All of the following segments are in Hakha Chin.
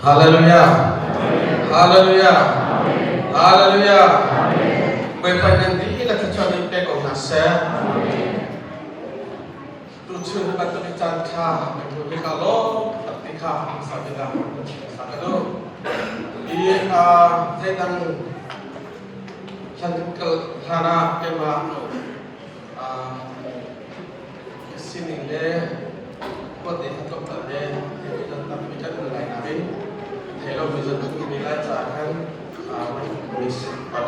Hallelujah. Hallelujah. Hallelujah. Bawipa nan dihlak thluachuah in pek ko hna seh. Tuchun bantuk i caan ṭha kan hmu hi ka lawm tak ti kha hmasa bik ah sa ka duh. Hi zeidang hlan kal hlan ah keimah ka sining le khuate kha tlawmpal le thei tampi kan um lai nain thei lomi zong kan um lai caah khan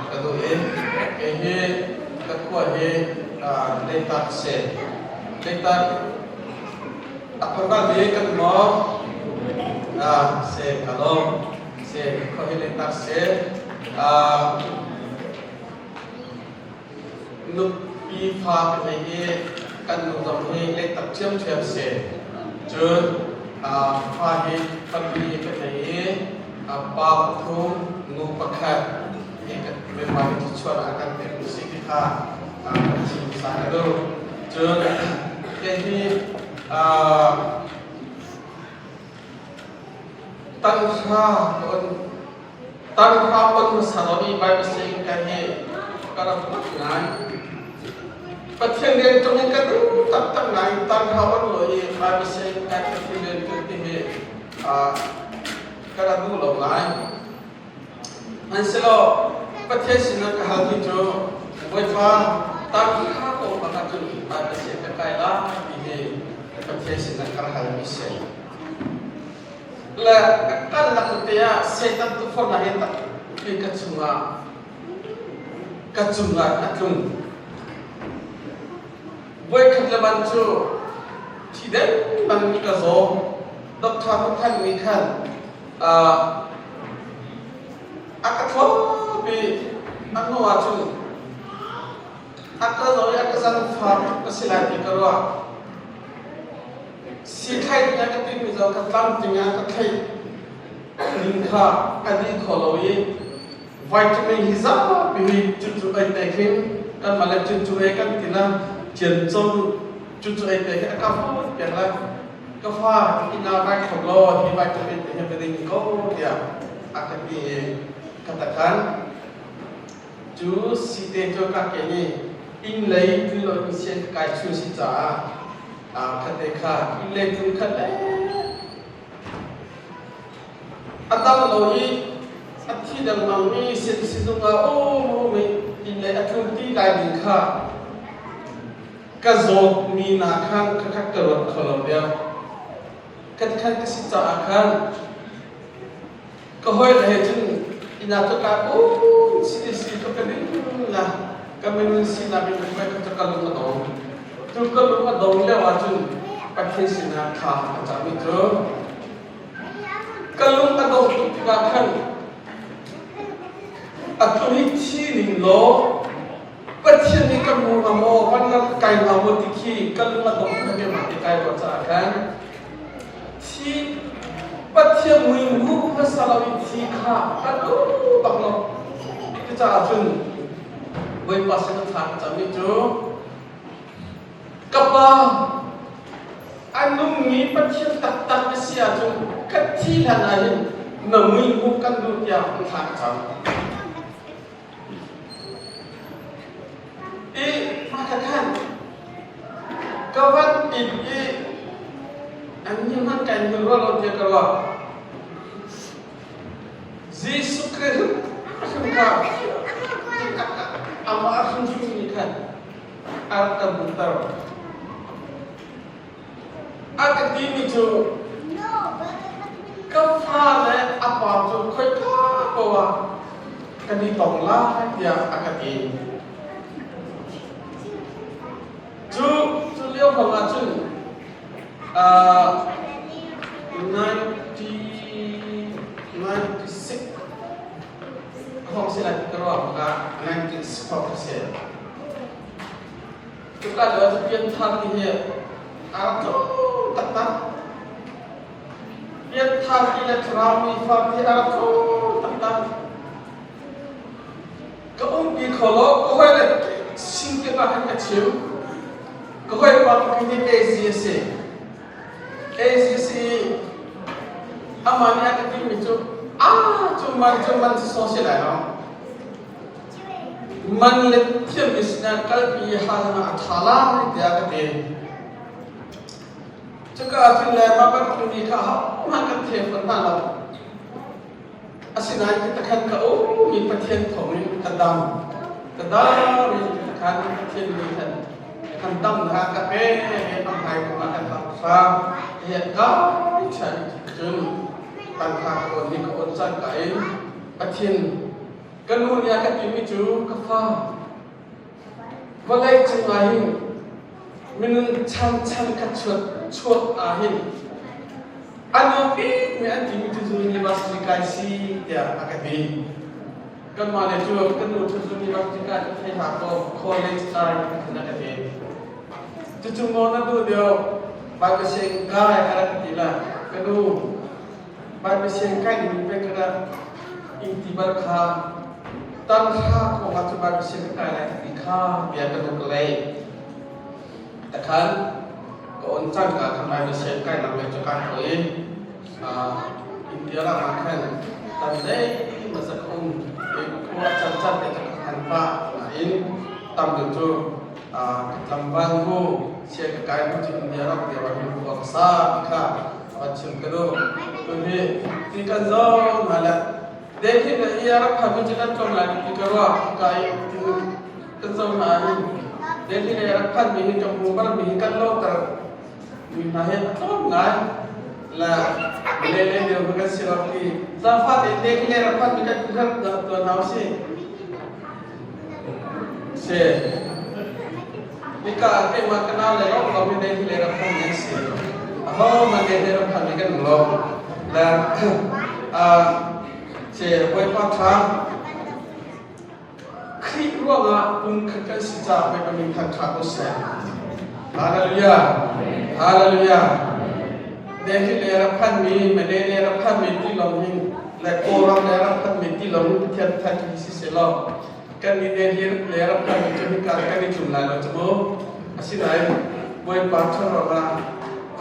ka duh i kei hi ka khua hi Leitak a si. Leitak a phanbal mi kan maw si ka lawm si khua hi Leitak si. Nupi fa ka ngei i kan nu zong hi Leitak ṭhiamṭhiam si. Cun fa hi pali ka ngei i pa pathum nu pakhat hi kan mipa hi thluachuah a kan pek si ti kha kan chim sa ka duh. Cun hihi tanghra tanghra on hmasa lo i Bible sing ka hi ka rak mat ngai. Pathian rian ṭung in ka duh taktak nain tanghra on lo i Bible sing ka Pathian rian ṭung ti hi ka rak duh lo ngai. Hmanhsehlaw Pathian sinah ka halmi cu Bawipa tangka ko bak ahcun Bible siang ka kai lai ti hi Pathian sinah ka rak halmi si. Le ka kal lak te ah Satan tukforhnak hi tampi ka chungah ka cungah a tlung. Voikhat le ban cu thi deng bang ka zaw. Doctor pakhat nih khan a ka thlop i a hnu ahcun a ka zaw i a ka zangfar tuk a si lai ti ka ruah. Sithlai ding ah ka timi zong kha tlamtling ah ka theih ning kha a dih kho lo i vitamin hi zapi hi cucu ei te khin kanmah le cucu ei kan ti na ciancom cucu ei te khi a ka fut pek lai. Ka fa inn ah vai kho law hi vitamin te hi va ding ko tiah a ka ti i ka takhan. Cu site cu ka ke nih inn lei tlun lo in sian ka kai chung si caah khate kha inn lei tlun khat le a dam lo i a thi lengmang mi sin sizung ah um i inn lei a tlun ti lai ding kha Ka zawtmi hna khan khakhat ka ruat kho lo deuh. Khatkhat ka si caah khan ka hawile he cun inn ah ka um si si ka ka ding la ka minung sinak in ka ka ka lung a dong. Tu ka lung a dong lio ahcun Pathian sinah thla ka cahmi cu ka lung a dong tuk tikah khan atu hi thi ning law Pathian nih kan hmu hnga maw, van kan kai hnga maw ti khi kan lung a dong tuk lehmah ti kai ruah caah khan thi Pathian mui hmu hmasa lo i thi kha kan duh bak lo. Cucaah cun Bawipa sin a thla ka cammi cu ka pa a nungmi Pathian taktak na si ahcun ka thi hlan ah hin na mui hmuh kan duh tiah thla ka cam. I hmakhat ka van inn i an ni hman kai hmul rua lo tiah ka ruah. Jesuh Khrih hrim kha amah hrimhrim nih khan a rak kan hmuhter. A ka timi cu ka fa le a pa cu khoika paoh ah kan i tong lai tiah a ka ti. Cu cu lio hrawng ah cun 1996 hrawng si lai ti ka ruah ah 19 hrawng si. Cuka lio cu pianthar ti hi a rak tlung taktak. Pianthar ti le thlarau mi fa ti a rak tlung taktak. Ka umpi kho lo, ka hawi le sin te pa khan ka chim. Ka hawi pa pakhat hi AZ a si. AZ si. Amah nih a ka timi cu ah cu man cu man si si lai lo. Man le thiammi sinah kalpi hal a ṭha lai tiah ka ti. Cuka ah cun le mah bantuk mi kha ahohmanh kan thei fawn hna lo. Asinain khi takhan ka ummi Pathian thawngin ka dam. Ka dam i takhan Pathian nih khan kan damnak ka pe a hmai kong ah kan lam hram. He kai chan cun tangka ka on ni ka on cang ka in Pathian ka nu nih a ka timi cu ka fa vawlei cung ah hin minung chan chan kha chuak chuak ah hin a nuam bikmi an timi cu university kai si tiah a ka ti. Kanmah le cu kan nu cu university kai ka thei hlah kaw college kai khan a ka ti. Cucu maw na duh deuh Bible sianginn kai a rak ti la ka nu Bible sianginn kai ding pe ka rak in ti bal kha tan hra kong ah cu Bible sianginn kai lai ti kha bia ka nu ka lei. Takhan ka on cangka khan Bible sianginn kai nak lei cu kai ko i India ram ah khan tam dei ma za um i khua chan chan te ka khan pa nain tam deuh cu tlangval mu sia ka kai mu cu India ram te wa hin khua ka sa ti kha van chim ka duh. Tu hi ti kan zong na le Delhi le ia ram kha mi cu kan tlawm lai ti ka ruah kai kan zo hna hin Delhi le rak phan mi hi ka hmu bal mi hi kan lo ter mi hna hi a tlawm ngai la le le deu kan si lo ti zafa te Delhi le rak phan mi kan rak to nau si se Ika ke ma kana le lo lo mi Delhi le rak phan mi si aho ma Delhi rak phan mi kan lo la a che boipa tha Khrih ruangah pumkhat kan si caah pei kan min thangṭhat ko seh. Hallelujah! Hallelujah! Delhi le rak phanmi, Malay le rak phanmi ti lawng hin le Kawlram le rak phanmi ti lawng hin Pathian thanh hi si selaw kan nih Delhi le rak phanmi cu hika kan i tlum lai lo cu mu. Asinain Bawipa ṭha ruangah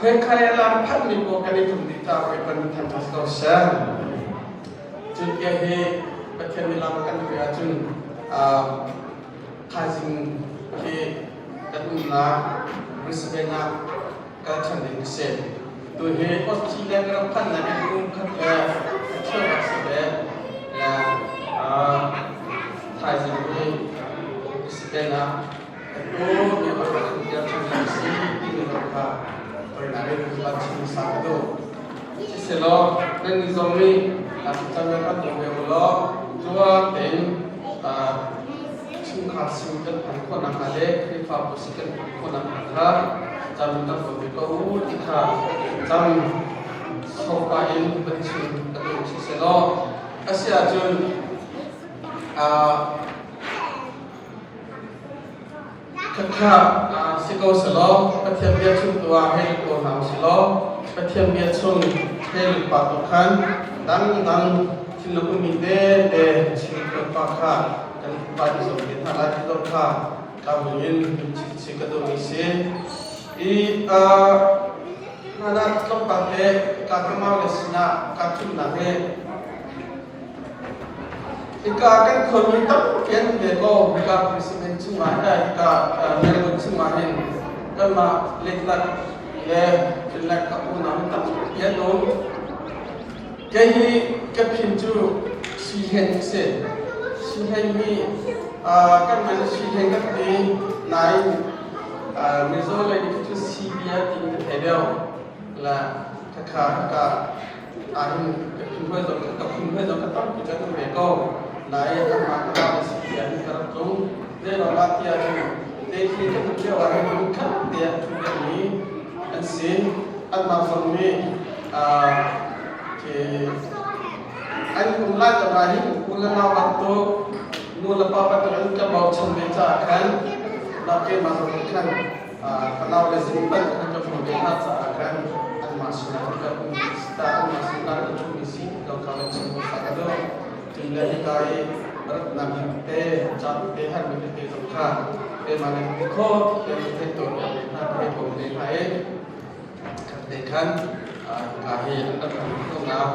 khuaikhai a lam phanmi paoh kan i tlum dih caah Bawipa min thangṭhat ko seh. Cun bia hi Pathian nih lam a kan hruai ahcun thaizing khi kan umnak Brisbane ah kal ṭhan ding a si. Tu hi Australia ka rak phannak in kum khat le a cheu a si ve. Le thaizing hi Brisbane ah atu mi a rak kan dir ṭhan ding a si timi zong kha toinak in van chim sa ka duh. Siselaw nannih zong nih thlacam in rak bawm ve u law tluang tein chungkhar sin kan phanh khawh nakhnga le Khrihfabu sin kan phanh khawh nakhnga kha cam in rak bawm ve ko u ti kha cam sofa in van chim ka duh. Siselaw a si ahcun Khakha si ko selaw Pathian bia chung tu ah hei lut ko hna usih law Pathian bia chung hei lut pah tu khan dangdang thinlung ummi tete chim pa kha kan pa ti zong te hna lai ti zong kha ka in chim ka duhmi si. I hna tlawmpal te ka kamau le sinah ka thumnak he Hika kan khuami tampi an um ve ko. Hika President chungah hika Melbourne chungah hin kanmah letlak le Finland ka unau hi tampi an um. Kei hi ka phin cu Sihen a si. Sihen hi kanmah nih Sihen kan ti nain Mizo lei nih cu Sibia ti kan thei deuh. La khakha hika ahhin ka phun zong ka phun zong ka tampi kan um ve ko. Nain anmah ka ba si tiah hin ka rak tlung. Zeiruangah tiah cun Delhi kan um lio ah hin hmunkhat te ah ṭhu mi an si. Anmah zong nih an um lai zong ah hin u le nau bantuk nu le pa bantuk an ka bochan ve caah khan keimah zong nih khan ka nau le zing ban khan ka hmuh ve hna caah khan anmah sinah ka um ta anmah sinah ka ṭhumi si lo kha van chim hmasa ka duh. Cun le hika i ratnak te ca te herhmi tete zong kha keimah nih ti khawh te ka theih tawn ve hna ka hei bawm ve hna i khat te khan. Hika hi an rak kan khawhnak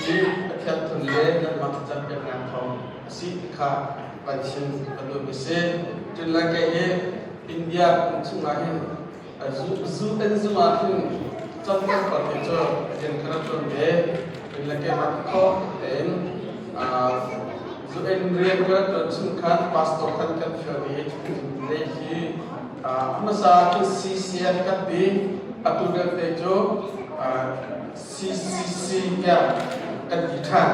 hi Pathian thun le nanmah thlacam peknak thawng a si ti kha van chim ka duhmi si. Cun le kei hi India kum chungah hin zu an zung ah khin cawmkan party cu rian ka rak ṭuan ve. Cun le keimah khawh tein zu en rian ka rak ṭuan chung khan pastor khan kan fial i lei hi hmasa cu CCF kan ti, atu vialte cu CCC tiah kan ti ṭhan.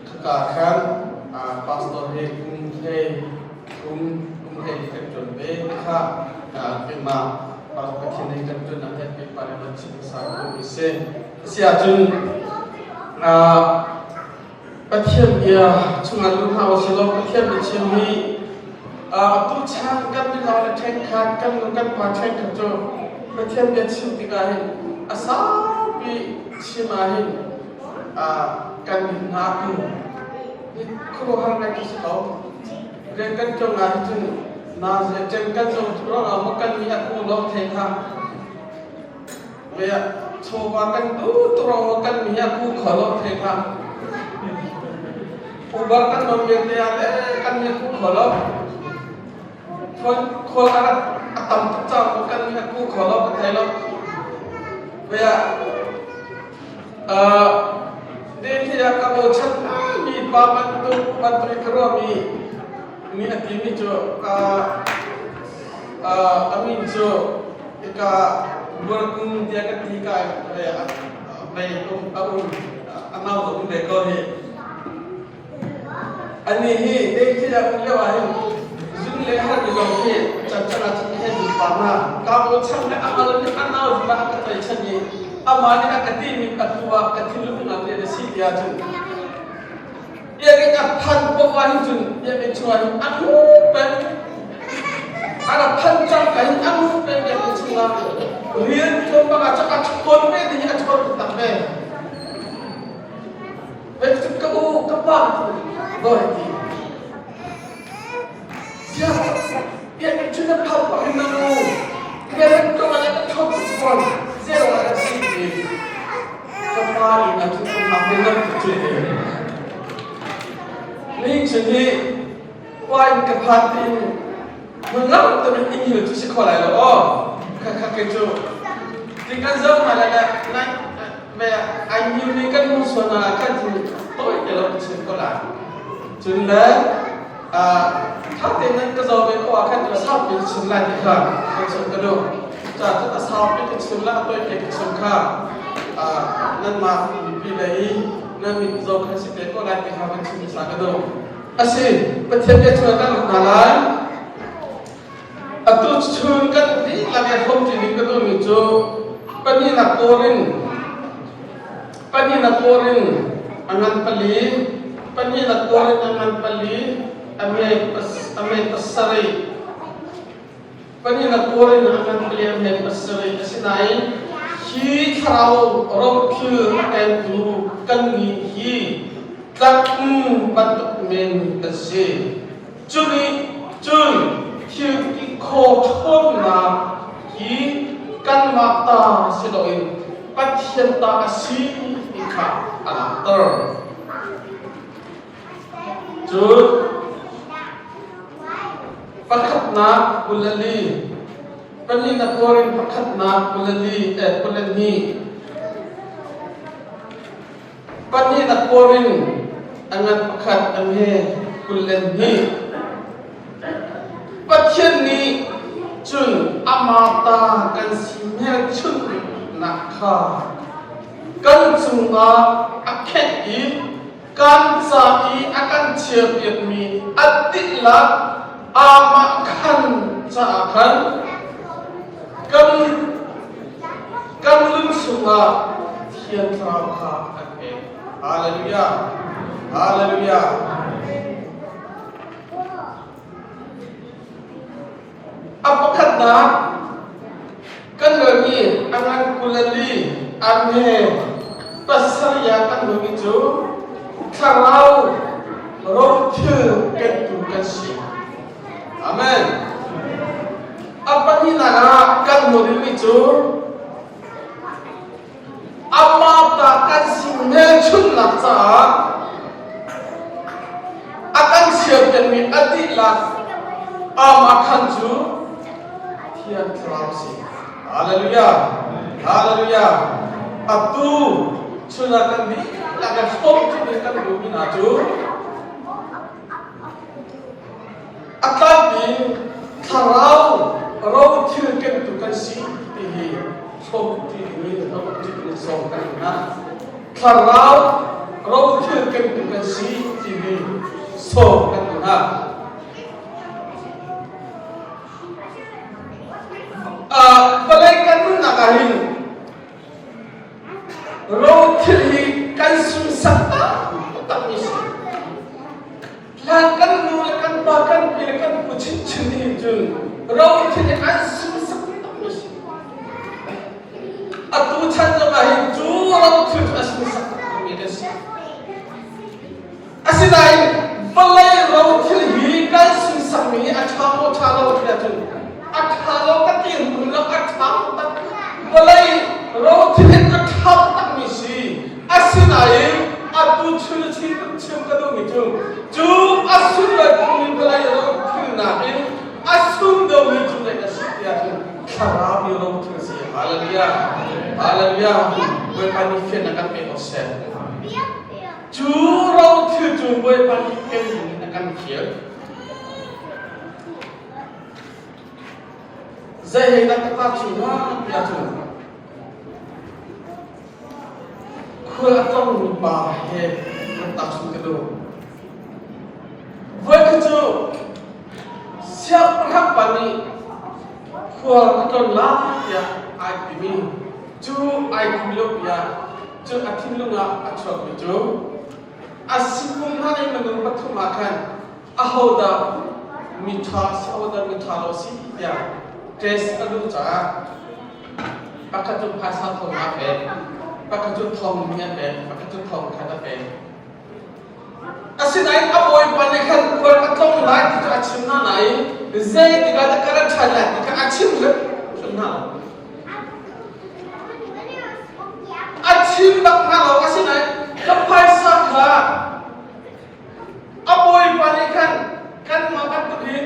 Khaka khan pastor he kum hlei kum kum hlei kan ṭuan ve kha keimah Pathian he kan ṭuannak he keimah le van chim hmasa ka duhmi si. Asi ahcun Pathian bia chungah lut hna usih law Pathian biachim hi tuchan kan mino le ṭhenkhat kan nu kan pa ṭhenkhat cu Pathian bia chim tikah hin a saupi chim ah hin kan hna tu khuaruahhar ngai khi si ko. Rian kan ṭuan ah hin cun na ṭen kan zong ruangah maw kan mi a ku lo thei hna. Chawva kan duh tuk ruangah kan mi a ku kho lo thei hlah. Uber kan non men te ah le kan mi a ku kho lo. Phone call a rat a tam tuk caah kan mi a ku kho lo ka thei lo. Ding hi a ka bochan mi pa bantuk bantuk i ka ruahmi mi a timi cu a min cu ika Buarkung tiah ka ti ka mei um a um a nau zong um ve ko hi. Anih hi ding a um lio ah hin zun le har mi zong hi can can ah cun he zun pa hna ka bochan le a ngal nih a nau zun ah a ka tlaihchan i amah nih a ka timi a tu ah ka thinlung ngan le na si ti ahcun biakinn a phan poah hin cun biakinn chungah hin a ngu peng a rak phan cang ka hin a ngu peng biakinn chungah rian ṭuan bang ah cun a ṭhawn ve ti hi a ṭhawn taktak ve. Cu ka u ka pa dawi ti. Siah biakinn cu na phak pah hin na u biakinn tung ah na thok fawn zero ah na si ti. Ka pa in a cu phak ni nam cu ti. Ni cun hi pa in ka phan tiin hmun lam tamin inn hil cu si kho lai lo aw. Kha kha ke cu ti kan zoh hna lai le Ve ai mi kan hmuh sual ah khan cu tawi te lo chim ko lai. Cun le tha tein nan ka zoh ve ko ah khan cu saupi ka chim lai ti kha kan chim ka duh. Ca cu a saupi ka chim la a tawi te ka chim kha nanmah mipi lei i nan mit zoh khan si te ko lai ti kha kan chim hmasa ka duh. Asi, Pathian bia chungah kan lut hna lai. Atu chun kan dihlak i hrawmṭi ding ka duhmi cu pahnihnak Korin pahnihnak Korin a ngan pali pahnihnak Korin a ngan pali a me a me pasarih pahnihnak Korin a ngan pali a me pasarih asinain hi thlarau rothil a pentu kannih hi tlakmu bantuk men kan si. Cu nih cun thil ti khaw ṭhawnnak hi kanmah ta si loin Pathian ta a si ti kha a langhter. Cun pakhatnak 24, pahnihnak Korin pakhatnak 24 eh 22, Pahnihnak Korin a ngan pakhat a hme 22. Pathian nih cun amah ta kan si hmelchunhnak kha kan cungah a khenh i kan ca i a kan chiahpiakmi a dihlak amah khan caah khan kan kan lung chungah Thiang Thlarau kha a kan pek. Hallelujah! Hallelujah! A pakhatnak kan relmi a ngan 24 an he pasarih kan hmuhmi cu thlarau rothil kentu kan si. Amen. A pahnihnak ah kan hmuh dingmi cu. Amah ta kan si hmelchunhnak caah a kan siarpiakmi a dihlak aamahkhan cu Thiang Thlarau a si. Hallelujah! Hallelujah! Atu chun ah kan dihlak in hrawm in kan duhmi hna cu a tlangpi thlarau rothil kengtu kan si ti hi hrawm ti dingin hrawm ti dingin sawm kan hna. Thlarau rothil kengtu kan si ti hi sawm kan hna. Vawlei kan nunnak ah hin rothil hi kan sunsak taktakmi si. Hlan kan nu le kan pa kan pi le kan pu chinchin nih cun rothil hi an sunsak taktakmi si. Atu chan zong ah hin cu rothil cu a sunsak taktakmi kan si. Asinain vawlei rothil hi kan sunsakmi hi a ṭha maw ṭha lo ti ahcun a ṭha lo ka ti hmun lo a ṭha tak. Vawlei rothil hi a ṭha takmi si. Asinain atu chun chin chim ka duhmi cu cu a sunglawi phungmi vawlei rothil nakin a sung deuhmi cu zei a si ti ahcun thlarau mi rothil si. Hallelujah. Hallelujah. Bawipa nih fiannak kan pe ko seh. Cu rothil cu Bawipa nih ken dingin a kan fial. Zei hei dah ka tahchun hnga ti ahcun khual a tlongmi pa he kan tahchun ka duh. Voikhat cu siangpahrang pa nih khual a tlon lai tiah ai timi cu ai tim lio pi ah cu a thinlung ah a chuakmi cu a sikum hna i minung pathum ah khan ahodah mi ṭha si ahodah mi ṭha lo si tiah test a duh caah pakhat cu phaisa thong a pek, pakhat cu thong mi a pek, pakhat cu thong khat a pek. Asinain a bawipa nih khan khual a tlong lai ti cu a chim hna nain zeitik ah dah ka ra ṭhan lai ti kha a chim hrimhrim hna lo. A chim bak hna lo. Asinain ka phaisa kha a bawipa nih khan kanmah bantukin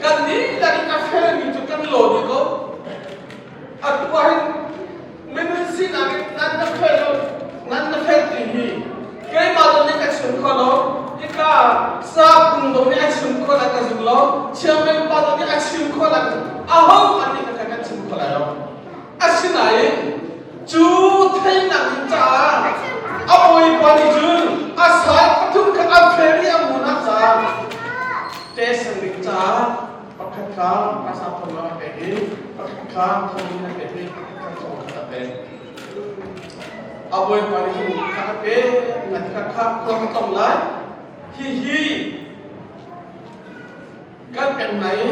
kan dihlak in a felmi cu kan law dih ko. Atu ah hin minung sinak in nan na fel lo, nan na fel ti hi keimah zong nih ka chim kho lo. Hika sapung zong nih a chim kho lai ka zum lo. Chairman pa zong nih a chim kho lai ka zum. Aho hmanh nih ka kan chim kho lai lo. Asinain cu theihnak ding caah a bawipa nih cun a sal pathum kha a fel i a munak caah test ding caah pakhat kha phaisa thong a pek i pakhat kha thong in a pek i pakhat kha thong khat a pek. A bawipa nih cun kha a pek na kha kha khua ka tong lai. Hihi kan pek hna i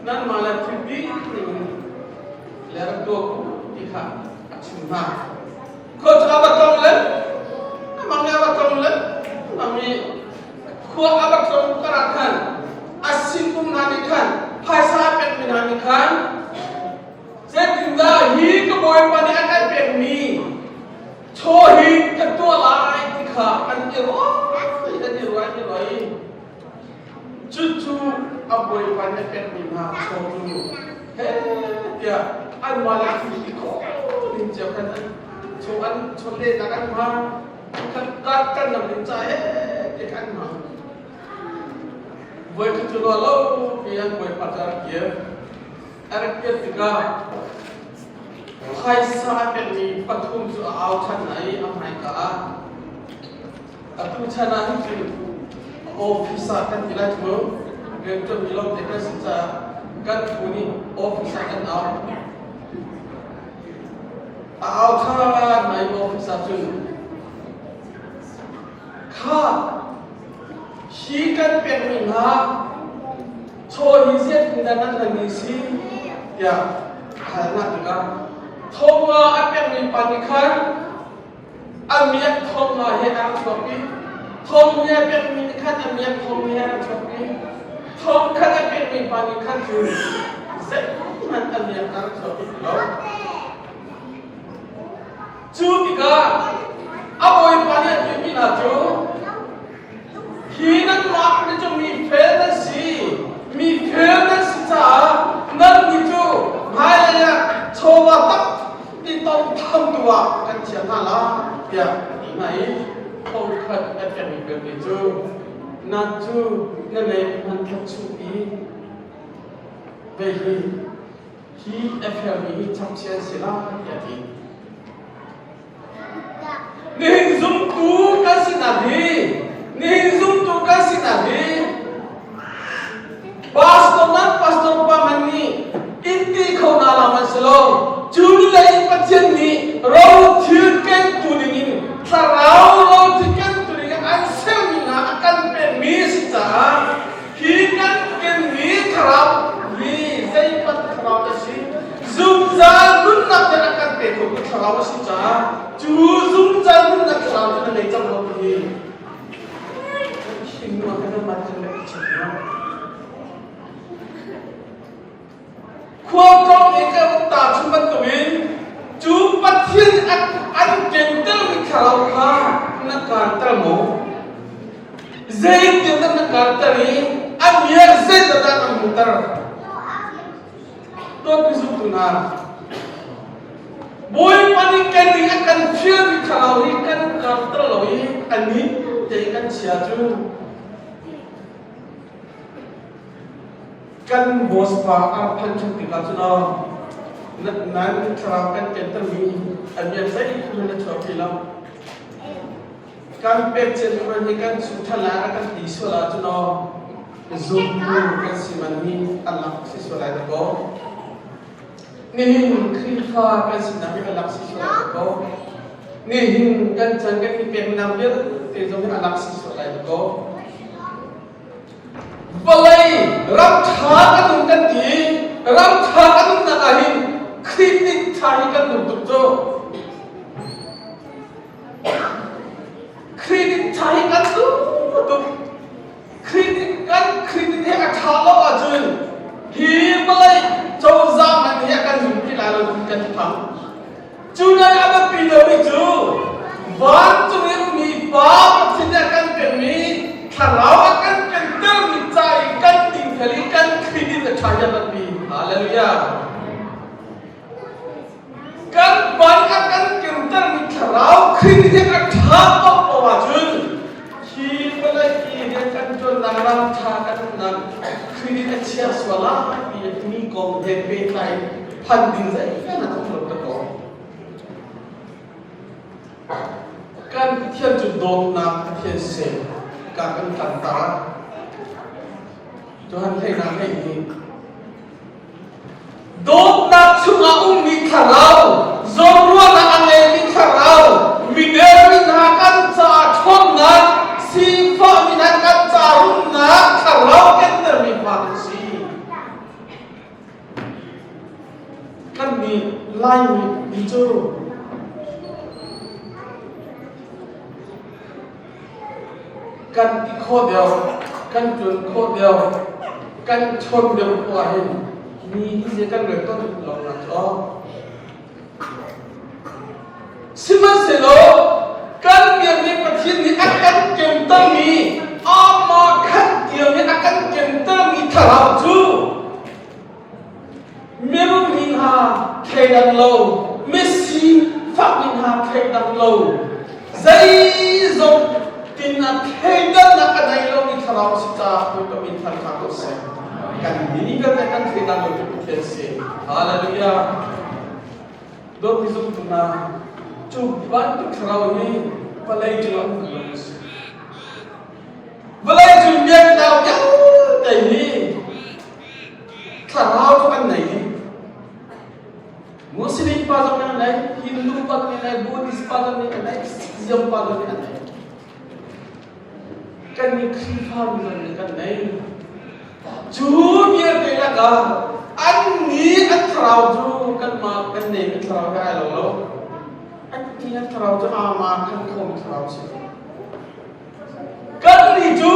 nanmah le thil ding le rak tuah u ti kha a chim hna. Khua cu a va tlong le amang le a va tlong le amang i khua a va tlong karah khan a sinum hna nih khan phaisa a pekmi hna nih khan zeitindah hi ka bawipa nih a kan pekmi chaw hi kan tuah lai ti kha an i ruah an i ruah an i ruah i Cucu a bawipa nih a pekmi hna chaw cu he tiah anmah le an ti khawh ding cio khan an chaw an chawlehnak an hmang khan kat kan lam ding ca he ti khan an hmang. Voikhat cu ruah lo pi an bawipa cu a rak kir. A rak kir tikah phaisa a pekmi pathum cu a au ṭhan hna i a hmaika ah Atu chan ah hin cun office ah kan ti lai cu rianṭuanmi lawngte kan si caah kan phu nih office ah kan au. A au ṭhan mai office ah cun kha hi kan pekmi hna chaw hi zeitindah nan hman ni si tiah halnak tikah thonga a pekmi pa nih khan A miak thong nga he aa chuak i thong he a pekmi nih khan a miak thong he aa chuak i thong khat a pekmi pa nih khan cun zeihmanh a miak a rak chuak ti lo. Cu tikah a bawipa nih a timi hna cu hi nanmah nih cu mi fel nan si, mi fel nan si caah nannih cu hmailei ah chawva tampi tongthamtu ah kan chiah hna lai tiah a ti hna i thongkhat a pekmi vialte cu nan cu na lei hmanthlak chung i vei hi hi a felmi hi chapchia an si lai tiah a ti. Nihin zumtu kan sinak hi nihin zumtu kan sinak hi pastor man pastor pa man nih in ti kho na lam an si lo. Cu lei Pathian nih ro thil kentu dingin thlarau ro thil kentu dingin an sermi hna a kan pekmi a si caah hi kan kenmi thlarau hi zeibantuk thlarau a si zungzal nunnak nih a kan pe khotu thlarau a si caah cu zungzal nunnak thlarau cu na ngei cang lo ti hi nu ah kan man kan i check no Khualtlawng i ka ta chung bantukin cu Pathian an kentermi thlarau kha na kaanter maw? Zeitindah na kaanter i a miak zeidah dah na hmuhter? Dawtmi zumtu hna, Bawipa nih kan ning a kan fialmi thlarau hi kan kaanter lo i anih te kan chia cu Kan boss pa a phan ṭhan tikah cun aw nan thlarau kan kentermi a bia zeihmanh a chuak ti lo. Kan pek ciami hi kan chuh ṭhan lai a kan ti sual ahcun aw zumtu kan si man hi a lak si sual lai dakaw. Nihin Khrihfa kan sinak hi a lak si sual lai dakaw. Nihin kan chan kan i peknak vialte zong hi a lak si sual lai dakaw. Vawlei ram ṭha kan um kan ti. Ram ṭha kan umnak ah hin Khrih nih ṭha hi kan um tuk cu. Khrih nih ṭha hi kan duh tuk. Khrih nih kan Khrih nih he a ṭha lo ahcun hi vawlei cozah hmanh hi a kan zum ti lai lo kan phang. Cu nan a biapi lomi cu vancung in mi Pa Pathian nih a kan pekmi thlarau a kan pektermi ca i kan dingfel i kan credit a ṭha hian pi. Hallelujah. Kan ban a kan kirtermi thlarau credit hi a ṭha paohpaoh ahcun hi vawlei i rian kan ṭuannak ram ṭha kan umnak credit a chia sual ah ti mi kong he pehtlai phan ding zeihmanh a um lo ka ko. Kan Pathian cu dawtnak Pathian si ka kan kan tar. Johan hleinak hei hi dawtnak chungah ummi thlarau zawnruahnak a ngeimi thlarau mider mi hna kan caah ṭhawnnak sifah mi hna kan caah rumnak thlarau kentermi pa kan si. Kannih Laimi mi cu kan ti khawh deuh, kan ṭuan khawh deuh, kan ṭhawn deuh khawh ahhin mi hi zei kan rel tawn lo na cu. Sihmanhsehlaw kan biakmi Pathian nih a kan kemtermi amah khan tiang in a kan kemtermi thlarau cu mirum mi hna thleidan lo, misifak mi hna thleidan lo, zeizong tin a thleidannak a nei lomi thlarau si caah Bawipa min thangṭhat ko seh. Kan ni vialte kan thleidan lo tu Pathian si. Hallelujah. Dawtmi zumtu hna, cu bantuk thlarau hi vawlei cung ah um lo a si. Vawlei cung biaknak vialte hi thlarau cu kan nei dih. Muslim pa zong nih an nei, Hindu pa zong nih an nei, Buddhist pa zong nih an nei, Sikhism pa zong nih an nei. Kan nih Khrihfa mi zong nih kan nei. Cu vialte lakah an nih an thlarau cu kanmah kan neimi thlarau he ai lo lo. An nih an thlarau cu amah khan khomi thlarau si. Kannih cu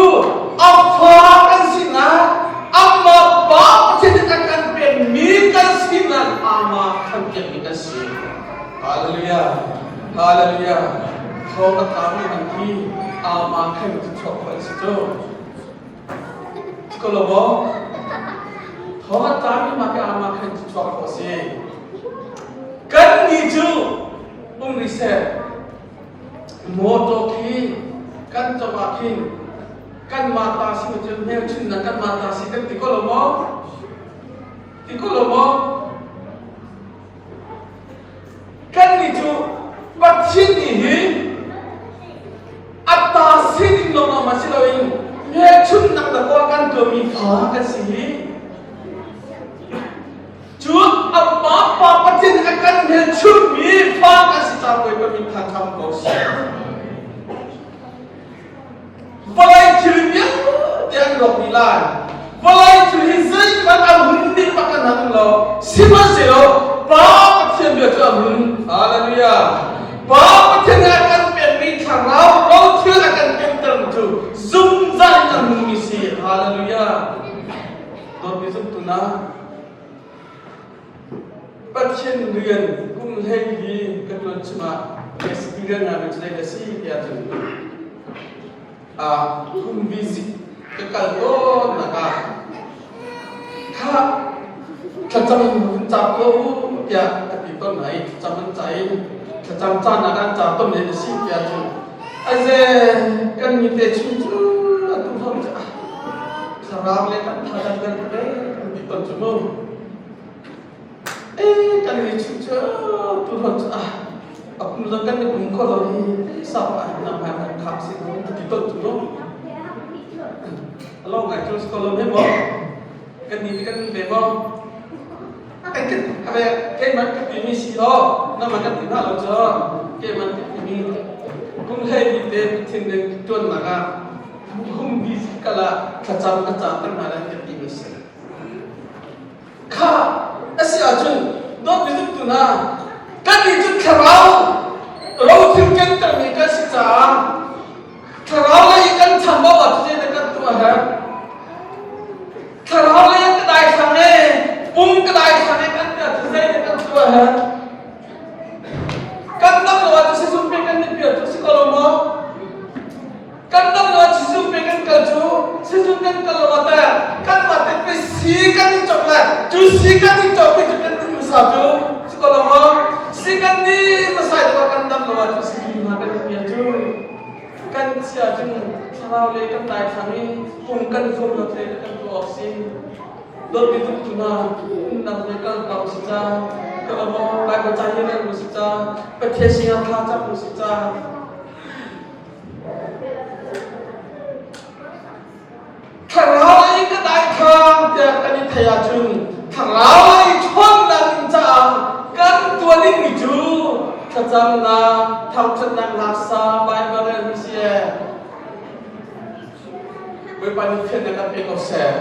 a fa kan sinak, amah Pa Pathian nih a kan pekmi kan sinak amah khan pekmi kan si. Hallelujah. Thawng a tlami man hi ama khen cu chuak khawh an si cu. Ko lo maw? Thawng a tlami ma ke ama khen cu chuak khawh si. Kan ni cu um rih seh. Motor khi kan cawk ah khin kanmah ta si cu hmelchunhnak kanmah ta si kan ti ko lo maw? Ti ko lo maw? Kannih cu Pathian nih hi a ta sining lawngah ma si loin hmelchunhnak dakaw kan tuahmi fa kan si hi. Cun amah Pa Pathian a kan hmelchunhmi fa kan si caah Bawipa min thangṭhat ko seh. Vawlei thil vialte an rawk dih lai. Vawlei thil hi zeihmanh a hun dih bak kan hang lo. Sihmanhsehlaw Pa Pathian bia cu a hun. Hallelujah. Pa Pathian nih a kan pekmi thlarau rothil a kan pekter cu zungzal in a hmunmi si. Hallelujah. Dawtmi zumtu na Pathian rian kum hlei hi ka tuan chungah experience nga cu zei na si tiah cun home visit ka kal tawn nak ah kha thlacam hun ca ko tiah ka ti tawn hna i thlacam an ca i thlacam caan ah kan ca ton ne na si tiah cun aze kan mi te chung cu atu hom cu thlarau le kan tha kan kan kan ti ton cu mu kan i chuh cu tu hon cu ah a kum zong kan i pum kho lo hi sau ah nam hai kan kham si ko ti ton cu no alo ngai cu ko lo he mo kan ni kan be mo ai kan ave ke man ka ti mi si o na man kan ti na lo cho ke man ka ti mi kum hlei ni te thin den tuan na ka hum bi kala thlacam ka ca tan na lan ka ti mi si Kha a si ahcun dawtmi zumtu hna, kannih cu thlarau rothil kentermi kan si caah thlarau lei i kan chambau ah cuti kan tuah a herh. Thlarau lei in ka daithlang e, pum ka daithlang e kan ti ahcun zeidah kan tuah a herh? Kan dam lo ahcun sizung pe kan i pial cu si ko lo maw? Kan dam lo ah sizung pe kan kal cu sizung kan kal lo ah teh kanmah te pe si kan i cawk lai cu si kan i cawk ti cu kan ti hmasa cu si ko lo maw si kan ni hmasa i kan dam lo ah cu sizung hna kan i pial cu kan chia cun thlarau le kan daithlang i pum kan zuam lo te kan tuah awk si dawtmi zumtu hna umnak le kal pa si ca ka lo maw Bible ca hi rel si ca Pathian sinah thla cam si ca. Thlarau in ka daithlang tiah kan i theih ahcun thlarau lei ṭhawnnak ding caah kan tuah dingmi cu thlacamnak, thangṭhatnak laksa Baibal rel hi si ee. Bawipa nih thiannak kan pe ko seh.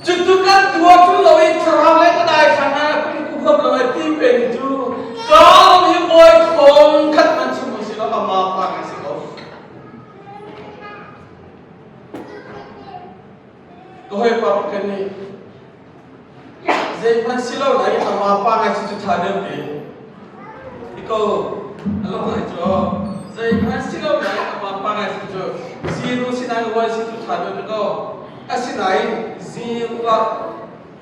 Cucu kan tuah cu lo i thlarau le ka daithlang ah kum ku huap lo ai ti pe ni cu kaam hi bawi thong khat man chim si lo ama pa ngai si ko. Ka hoi pa kan nih zeihmanh si lo lai ama pa ngai si cu tha deuh ti. Iko alo ngai cu zeihmanh si lo lai ama pa ngai si cu zero si nai one si cu tha deuh ti ko. Asinain zero ah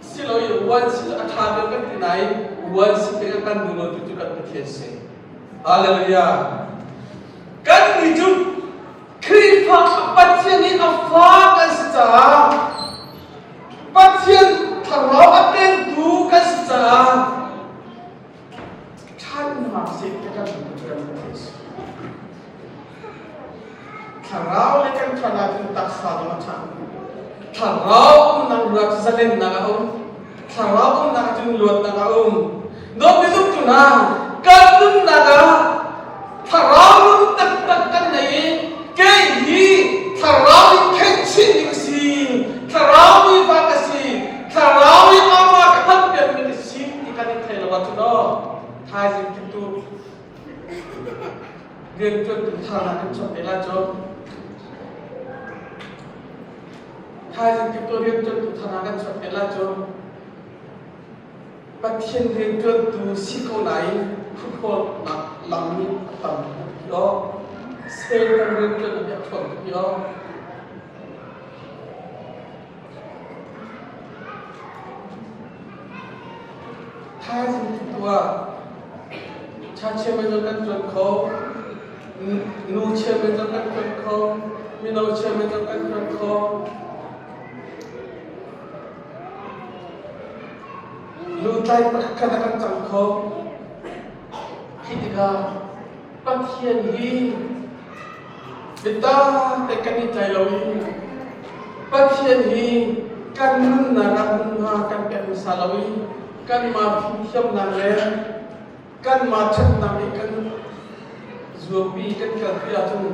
si lo i one si cu a ṭha deuh kan ti nain one si te kan duh lo tu cu kan Pathian si. Hallelujah. Kan nih cu Khrihfa Pathian nih a fa kan si caah Pathian thlarau a pengtu kan si caah ṭhatnak seh te kan duh tu kan Pathian si. Thlarau le kan ṭhan ahcun taksa zong a ṭhan. Thlarau umnak ruak zalennak a um. Thlarau umnak ahcun luatnak a um. Dawtmi zumtu hna, kan nunnak ah thlarau nun taktak kan nei i kei hi thlarau in khenhchin ding si, thlarau mi fa ka si, thlarau in amah ka khan piakmi ka si ti kan i thei lo ahcun aw thaizing tu rianṭuantu thar ah kan chawnh te lai cu. Thaizing kip rianṭuantu thar ah kan chawnh te lai cu. Pathian rianṭuantu si ko nain phuhawlnak lam hi a tam tuk hi aw. Satan rianṭuan hi a ṭhawn tuk hi aw. Thaizing tu ah cha chairman zong kan ṭuan kho, nu chairman zong kan ṭuan kho, mino chairman zong kan ṭuan kho. Lutlai pakhat khat a kan cang kho. Khi tikah Pathian hi biatak te kan i tlai lo i Pathian hi kan nunnak ah hmunhma kan pek hmasa lo i kanmah fimthiamnak le kanmah ṭhatnak i kan zuampi kan kalpi ahcun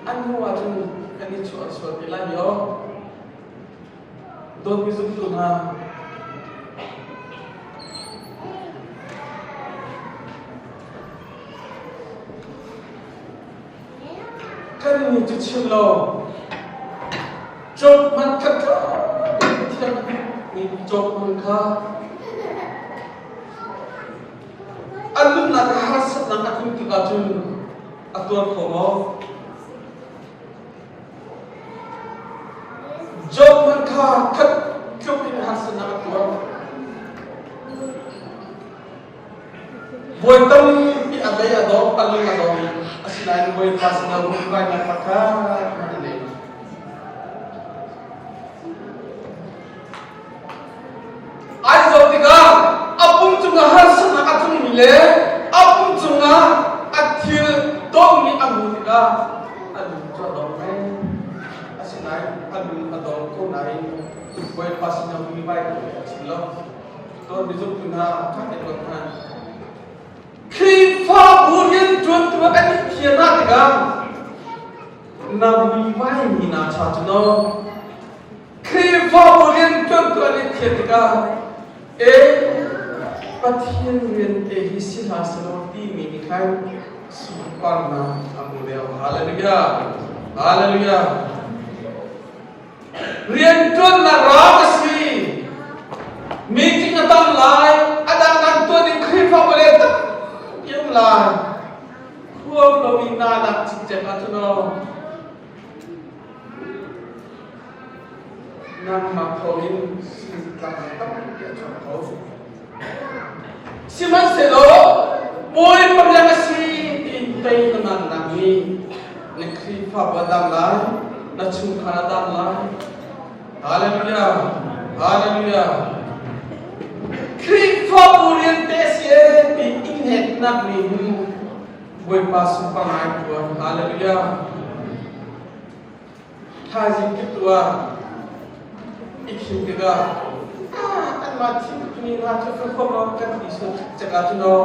an hnu ahcun kan i chuah sual te lai aw. Dawtmi zumtu hna, kan nih cu chim lo Job hmanh kha Pathian nih Job hmanh kha a nunnak a harsatnak a tlun tik ahcun a tuar kho maw? Job hmanh kha khat tluk in harsatnak a tuar. Bawi tampi a bei a dawng, a lung a dawng. Asinain Bawipa sinah rumvainak pakhat hmanh a nei lo. Ai zoh tikah a pum cungah harsatnak a tlungmi le a pum cungah a thil dawhmi a hmuh tikah a lung cu a dong ve. Asinain a lung a dong ko nain Bawipa sinah vuivai ko a chim lo. Dawt mizumtu hna, ṭha te ruat hna. Khrihfabu rianṭuantu ah kan i thiam ah tikah na vuivai mi na cha cu no. Khrihfabu rianṭuantu an i thiam tikah e Pathian rian te hi si hlah selaw timi nih khan sunparnak a hmu deuh. Hallelujah! Hallelujah! Rianṭuannak ram a si. Meeting a tam lai, a dang kan tuan ding Khrihfabu le tampi um lai. Huam lo i na nak cikcek ahcun aw nangmah thawngin sintlak tampi a chuak kho. Sihmanhsehlaw Bawipa rian a si tiin tei na mannak nih na Khrihfabu a dam lai, na chungkhar a dam lai. Hallelujah! Hallelujah! Khrihfabu rian te si e ti innheknak nih hin Bawipa sunpar ngai tuan. Hallelujah! Thaizing kip tu ah i thim tikah anmah thim mi hna cu kan huam lo kan ti sual cikcek ahcun aw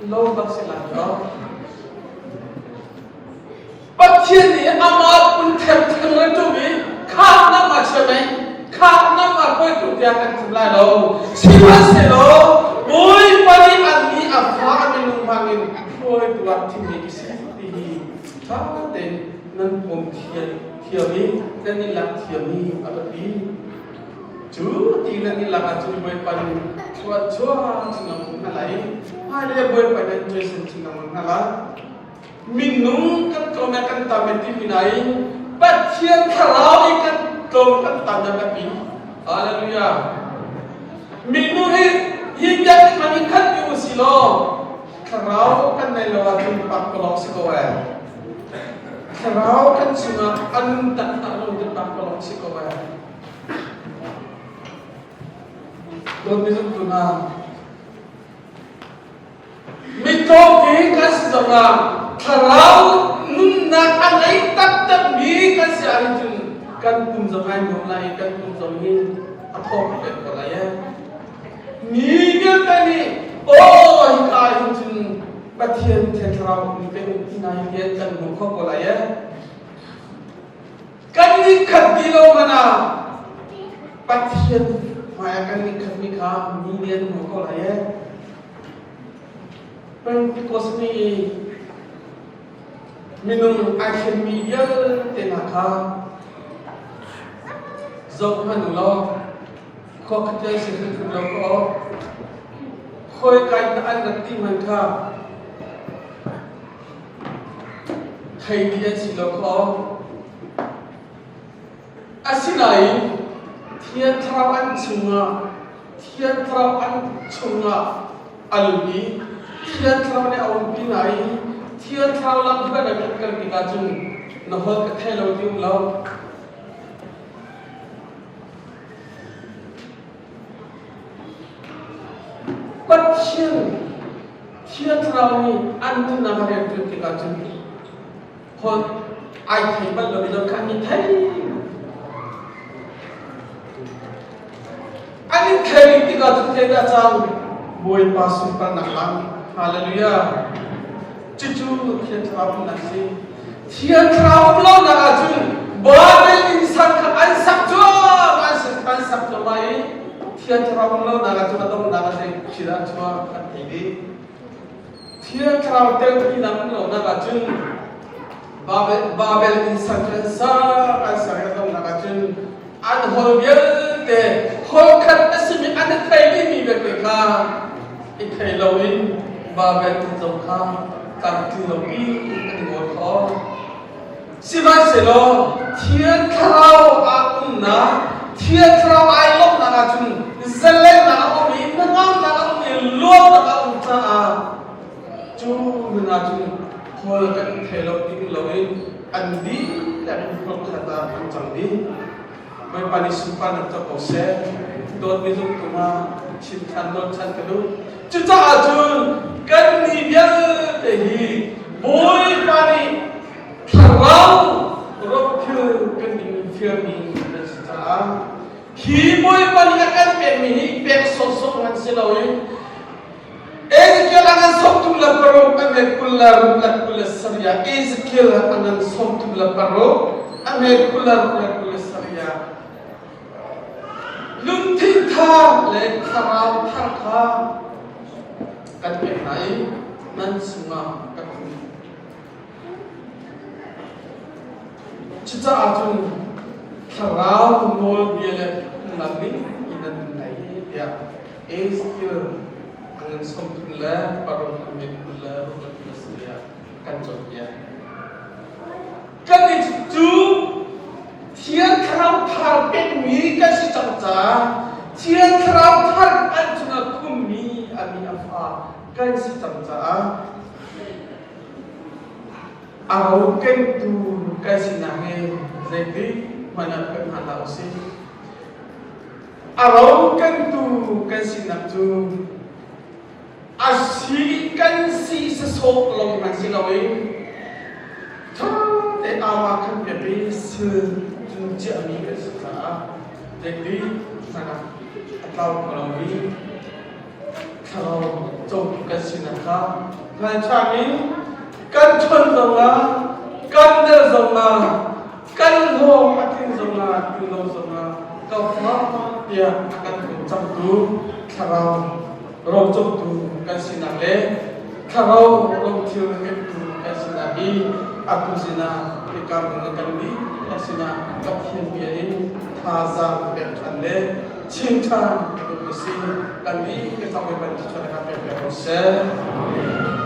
lo bak si lai lo. Pathian nih amah pun thengtheng le tum i khak nam a chia mei khak nam a hruai tu tiah kan chim lai lo. Sihmanhsehlaw Bawipa nih an mi a fa a minung hmangin hruaitu ah thimmi ka si ti hi ṭha tein nan pom thiam i nan i lak thiam hi a biapi. Cu ti nan i lak ahcun Bawipa nih thluachuah chin lengmang hna lai i hmailei Bawipa nih an cawisan chin lengmang hna lai. Minung kan tlawm e kan tam e timi nain Pathian thlarau i kan tlawm kan tam e biapi. Hallelujah. Minung hi hi biakinn man in khat mi u si law Thlarau kan nei lo ahcun pakpalawng si ko ee. Thlarau kan chungah a nun taktak lo cun pakpalawng si ko ee. Dawtmi zumtu hna, mitlawm ti kan si zongah thlarau nunnak a ngei taktakmi kan si ahcun kan pum zong ai nuam lai i kan pum zong hi a thawng pek ko lai ee. Mi vialte nih aw hika hin cun Pathian Thiang Thlarau um peng ti hna hi tiah kan hmu kho ko lai ee. Kan nih khat ti lo hmanh ah Pathian hmai ah kan nih khat mi kha mi nih an hmu ko lai ee. Pentecost ni i minung ai thlenmi vialte hna kha zoh hmanh u law Khua khat le si hrimhrim lo kaw. Khawika in dah an rat ti hmanh kha thei dih an si lo kho. Asinain Thiang Thlarau an chungah Thiang Thlarau an chungah a lut i Thiang Thlarau nih a umpi hna i Thiang Thlarau lamhruainak in kal tikah cun na holh ka thei lo ti um lo. Pathian Thiang Thlarau nih an nunnak a rianṭuan tikah cun holh ai thei bal lo mi kha an i thei. An i thei tikah cun zeidah cang? Bawipa sunparnak lang. Hallelujah. Cucu Thiang Thlarau an si. Thiang Thlarau um lonak ahcun Babel inn sak kha an sak cuahmah an sak an sak cuahmah i Thiang Thlarau um lonak ahcun a donghnak ah zei thil ah chuak an thei dih. Thiang Thlarau telpinak um lonak ahcun Babel, Babel inn sak an sak an sak i a donghnak ahcun an hol vialte hol khat a simi an i thei dihmi vialte kha i thei loin Babel inn zong kha tlamtling lopi an i ngawl khawh. Sihmanhsehlaw Thiang Thlarau ah umnak, Thiang Thlarau ai lawmhnak ahcun zalennak a um i hnangamnak a um i luatnak a um caah cu hmun ahcun hol kan thei lo ti loin an dihlak in hmunkhat ah an cang dih. Bawipa nih sunparnak co ko seh. Dawtmi zumtu hna, chim ṭhan nawn ṭhan ka duh. Cucaah cun kannih vialte hi Bawipa nih thlarau rothil kan ding fialmi kan si caah hi Bawipa nih a kan pekmi hi pek sawhsawh ngan si loin Ezekiel a ngan 36 a met 26 ah Ezekiel a ngan 36 a met 26 ah lungthin thar le thlarau thar kha kan pek hna i nan chungah ka khumh. Cucaah cun thlarau nawlbia le phunglam ning in nan nun lai tiah Ezekiel a ngan 36 a kan cawnpiak. Kan i cu Thiang Thlarau thar pekmi kan si cang caah Thiang Thlarau thar an cungah khummi a mi a fa kan si cang caah a ro kengtu kan sinak hi zeitik hmanh ah kan hman hlah usih. A ro kengtu kan sinak cu a si kan si sasawh lawng hmanh si loin ṭha te awa khan piak i sil cu ciahmi kan si caah zeitik hmanh ah a tlau kho lomi thlarau cotu kan sinak kha hngal ṭhan in kan ṭhawn zongah kan der zongah kan hlawm a tlin zongah tlin lo zongah ka fa tiah a kan kum cangtu thlarau rocungtu kan sinak le thlarau rothil ngeitu kan sinak hi atu sinah hika hmun kan dih a sinah Pathian bia in thazaang pek ṭhan le chim ṭhan ka duh si kan dih ka cang ban ṭhan ka pek pek ko seh.